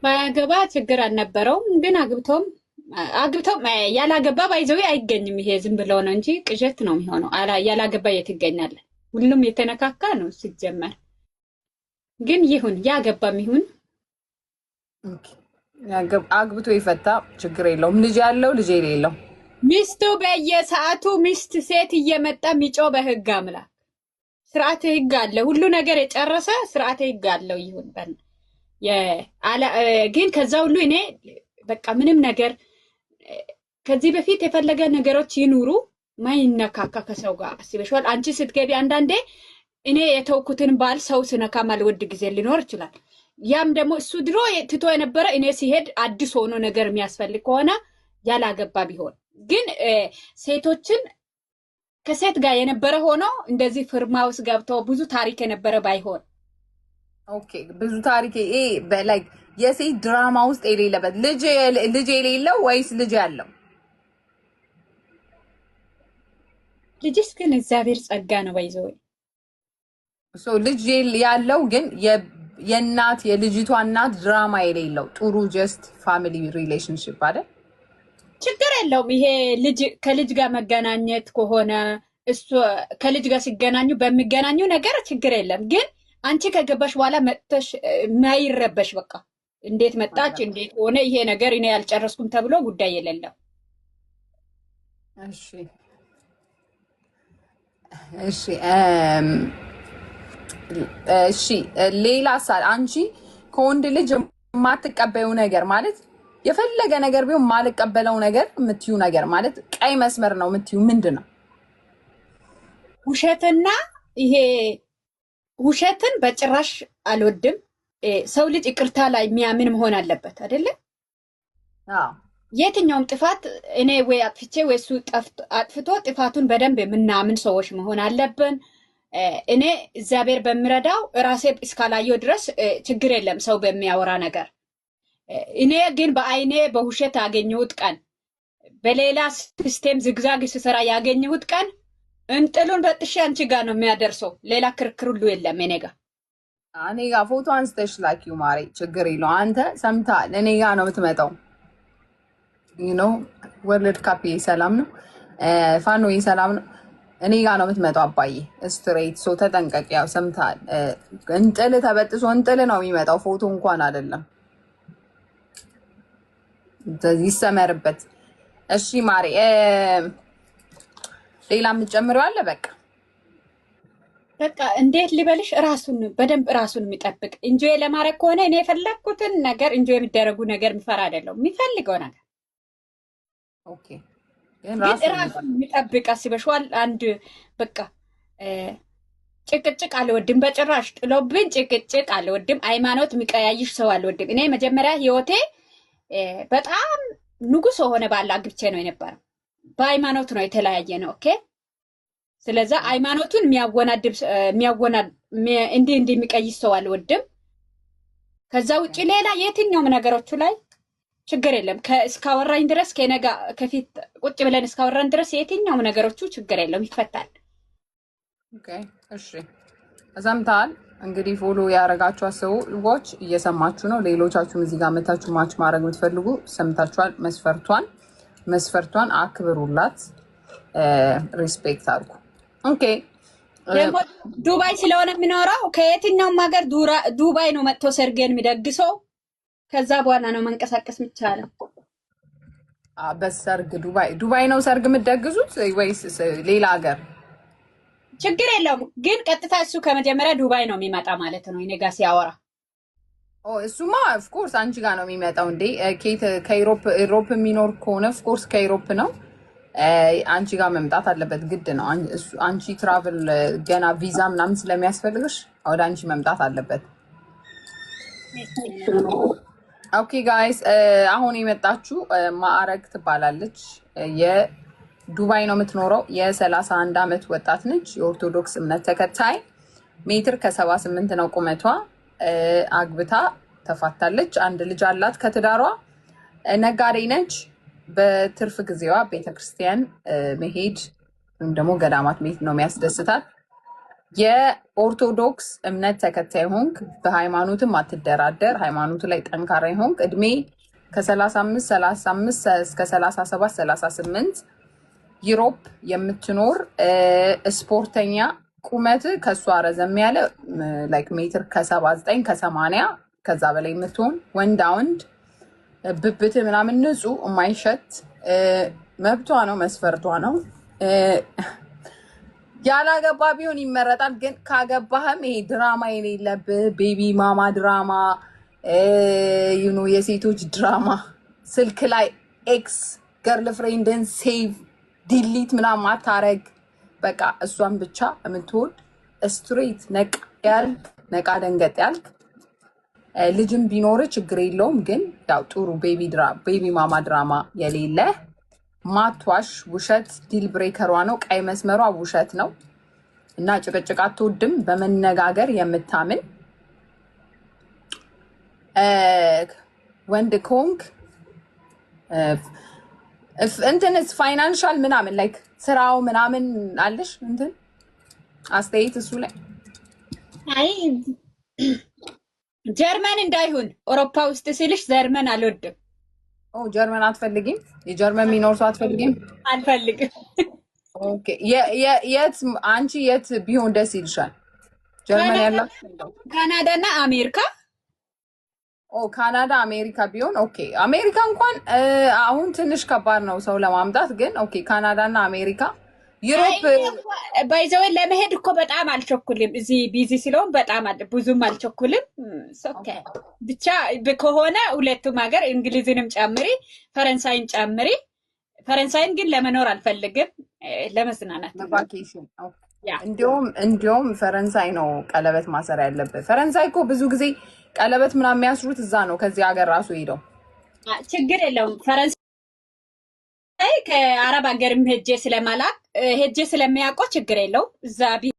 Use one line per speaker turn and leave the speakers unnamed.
ባያገባ ችግር አልነበረውም። ግን አግብቶም ያላገባ by the way አይገኝም። ይሄ ዝም ብለው ነው እንጂ ቅዠት ነው የሚሆነው። ያላገባ የት ይገኛል? ሁሉም የተነካካ ነው ሲጀመር። ግን ይሁን ያገባም ይሁን።
አግብቶ የፈታ ችግር የለውም። ልጅ ያለው፣ ልጅ የሌለው?
ሚስቱ በየሰዓቱ ሚስት ሴት እየመጣ ሚጮ፣ በህግ አምላክ ስርዓተ ህግ አለ። ሁሉ ነገር የጨረሰ ስርዓተ ህግ አለው። ይሁን በል ግን ከዛ ሁሉ እኔ በቃ ምንም ነገር ከዚህ በፊት የፈለገ ነገሮች ይኑሩ ማይነካካ ከሰው ጋር አስበሽዋል። አንቺ ስትገቢ አንዳንዴ እኔ የተውኩትን ባል ሰው ስነካ ማልወድ ጊዜ ሊኖር ይችላል። ያም ደግሞ እሱ ድሮ ትቶ የነበረ እኔ ሲሄድ አዲስ ሆኖ ነገር የሚያስፈልግ ከሆነ ያላገባ ቢሆን ግን ሴቶችን ከሴት ጋር የነበረ ሆኖ እንደዚህ ፍርማ ውስጥ ገብቶ ብዙ ታሪክ የነበረ ባይሆን።
Okay፣ ብዙ ታሪክ ይሄ በ like የሴት ድራማ ውስጥ የሌለበት፣ ልጅ የሌለው ወይስ ልጅ ያለው?
ልጅስ ግን እግዚአብሔር ጸጋ ነው by the way።
So ልጅ ያለው ግን የእናት የልጅቷ እናት ድራማ የሌለው፣ ጥሩ just family relationship አይደል?
ችግር የለውም። ይሄ ልጅ ከልጅ ጋር መገናኘት ከሆነ፣ እሱ ከልጅ ጋር ሲገናኙ በሚገናኙ ነገር ችግር የለም። ግን አንቺ ከገባሽ በኋላ መጥተሽ ማይረበሽ፣ በቃ እንዴት መጣች፣ እንዴት ሆነ ይሄ ነገር፣ እኔ ያልጨረስኩም ተብሎ ጉዳይ የሌለው።
እሺ፣ ሌላ አንቺ ከወንድ ልጅ የማትቀበዩ ነገር፣ ማለት የፈለገ ነገር ቢሆን የማልቀበለው ነገር የምትዩ ነገር፣ ማለት ቀይ መስመር ነው የምትዩ ምንድን ነው?
ውሸትና ይሄ ውሸትን በጭራሽ አልወድም። ሰው ልጅ ይቅርታ ላይ የሚያምን መሆን አለበት አይደለ?
አዎ።
የትኛውም ጥፋት እኔ ወይ አጥፍቼ ወይ እሱ አጥፍቶ ጥፋቱን በደንብ የምናምን ሰዎች መሆን አለብን። እኔ እግዚአብሔር በሚረዳው ራሴ እስካላየው ድረስ ችግር የለም ሰው በሚያወራ ነገር። እኔ ግን በአይኔ በውሸት ያገኘሁት ቀን፣ በሌላ system zigzag ስሰራ ያገኘሁት ቀን እንጥሉን በጥሼ አንቺ ጋር ነው የሚያደርሰው። ሌላ ክርክር ሁሉ የለም እኔ ጋር።
እኔ ጋር ፎቶ አንስተሽ ላኪው ማሬ፣ ችግር የለው። አንተ ሰምተሃል፣ እኔ ጋር ነው የምትመጣው። World Cup ሰላም ነው፣ ፋኖ ሰላም ነው። እኔ ጋር ነው የምትመጣው አባዬ፣ straight። So ተጠንቀቅ። ያው ሰምተሃል፣ እንጥል ተበጥሶ እንጥል ነው የሚመጣው፣ ፎቶ እንኳን አይደለም። ይሰመርበት። እሺ ማሬ፣ ሌላ የምትጨምሪው አለ? በቃ።
በቃ እንዴት ልበልሽ፣ ራሱን በደንብ ራሱን የሚጠብቅ፣ enjoy ለማድረግ ከሆነ እኔ የፈለግኩትን ነገር enjoy የሚደረጉ ነገር የሚፈራ አይደለም። የሚፈልገው ነገር
ግን
ግን
ራሱን
ራሱን የሚጠብቅ አስበሽዋል። አንድ በቃ ጭቅጭቅ አልወድም በጭራሽ። ጥሎብኝ ጭቅጭቅ አልወድም። ሃይማኖት የሚቀያይሽ ሰው አልወድም። እኔ መጀመሪያ ህይወቴ በጣም ንጉስ የሆነ ባል አግብቼ ነው የነበረው። በሃይማኖት ነው የተለያየ ነው። Okay፣ ስለዛ ሃይማኖቱን የሚያወናድብ እንዲህ እንዲህ የሚቀይስ ሰው አልወድም። ከዛ ውጭ ሌላ የትኛውም ነገሮቹ ላይ ችግር የለም። እስካወራኝ ድረስ፣ ከእኔ ጋር ከፊት ቁጭ ብለን እስካወራን ድረስ የትኛውም ነገሮቹ ችግር የለውም፣ ይፈታል።
Okay፣ እሺ ሰምተሃል። እንግዲህ follow ያደረጋችሁ ሰዎች እየሰማችሁ ነው። ሌሎቻችሁም እዚህ ጋር መታችሁ match ማድረግ የምትፈልጉ ሰምታችኋል። መስፈርቷን አክብሩላት፣ respect አድርጉ። Okay።
ደግሞ ዱባይ ስለሆነ የሚኖረው ከየትኛውም ሀገር ዱባይ ነው መጥቶ ሰርጌን የሚደግሰው። ከዛ በኋላ ነው መንቀሳቀስ የሚቻለው።
በሰርግ ዱባይ ነው ሰርግ የምትደግሱት ወይስ ሌላ ሀገር?
ችግር የለውም፣ ግን ቀጥታ እሱ ከመጀመሪያ ዱባይ ነው የሚመጣ ማለት ነው እኔ ጋ ሲያወራ።
እሱማ of course አንቺ ጋር ነው የሚመጣው እንዴ። ከየት? ከ Europe፣ Europe የሚኖር ከሆነ of course ከ Europe ነው አንቺ ጋር መምጣት አለበት፣ ግድ ነው። አንቺ travel ገና ቪዛ ምናምን ስለሚያስፈልግሽ ወደ አንቺ መምጣት አለበት። Okay guys፣ አሁን የመጣችሁ ማዕረግ ትባላለች። የዱባይ ነው የምትኖረው። የ31 ዓመት ወጣት ነች። የኦርቶዶክስ እምነት ተከታይ፣ ሜትር ከ78 ነው ቁመቷ። አግብታ ተፋታለች። አንድ ልጅ አላት ከትዳሯ። ነጋዴ ነች። በትርፍ ጊዜዋ ቤተክርስቲያን መሄድ ወይም ደግሞ ገዳማት መሄድ ነው የሚያስደስታት። የኦርቶዶክስ እምነት ተከታይ ሆንክ፣ በሃይማኖትም አትደራደር፣ ሃይማኖቱ ላይ ጠንካራ ሆንክ፣ እድሜ ከ35 35 እስከ 37 38፣ Europe የምትኖር፣ ስፖርተኛ፣ ቁመት ከእሷ ረዘም ያለ like ሜትር ከ79 ከ80 ከዛ በላይ የምትሆን፣ ወንዳ ወንድ፣ ብብት ምናምን ንጹህ የማይሸት፣ መብቷ ነው፣ መስፈርቷ ነው። ያላገባ ቢሆን ይመረጣል። ግን ካገባህም ይሄ ድራማ የሌለብህ፣ baby mama ድራማ፣ የሴቶች ድራማ፣ ስልክ ላይ ex girlfriend ን save delete ምናምን ማታረግ፣ በቃ እሷን ብቻ የምትወድ፣ straight ነቃ ያልክ፣ ነቃ ደንገጥ ያልክ፣ ልጅም ቢኖር ችግር የለውም። ግን ያው ጥሩ baby mama ድራማ የሌለ፣ ማትዋሽ፣ ውሸት deal breaker ሯ ነው። ቀይ መስመሯ ውሸት ነው እና ጭቅጭቅ አትወድም። በመነጋገር የምታምን፣ ወንድ ከሆንክ እንትንስ financial ምናምን like ስራው ምናምን አለሽ እንትን አስተያየት እሱ ላይ?
አይ፣ ጀርመን እንዳይሆን። አውሮፓ ውስጥ ስልሽ ጀርመን አልወድም።
ኦ፣ ጀርመን አትፈልጊም? የጀርመን የሚኖር ሰው አትፈልጊም?
አልፈልግም።
Okay፣ የት አንቺ የት ቢሆን ደስ ይልሻል? ጀርመን ያላችሁ?
ካናዳ እና አሜሪካ።
ኦ፣ ካናዳ አሜሪካ ቢሆን okay። አሜሪካ እንኳን አሁን ትንሽ ከባድ ነው ሰው ለማምጣት፣ ግን okay፣ ካናዳ እና አሜሪካ፣ Europe።
By the way ለመሄድ እኮ በጣም አልቸኩልም። እዚህ busy ስለሆን በጣም ብዙም አልቸኩልም። Okay፣ ብቻ ከሆነ ሁለቱም ሀገር እንግሊዝንም ጨምሪ፣ ፈረንሳይን ጨምሪ። ፈረንሳይን ግን ለመኖር አልፈልግም፣ ለመዝናናት ነው።
Vacation።
Yeah።
እንዲሁም ፈረንሳይ ነው ቀለበት ማሰር ያለብህ። ፈረንሳይ እኮ ብዙ ጊዜ ቀለበት ምናምን የሚያስሩት እዛ ነው፣ ከዚህ ሀገር ራሱ ሄደው።
ችግር የለውም። ፈረንሳይ ከአረብ ሀገርም ሄጄ ስለማላቅ፣ ሄጄ ስለሚያውቀው ችግር የለውም። እዛ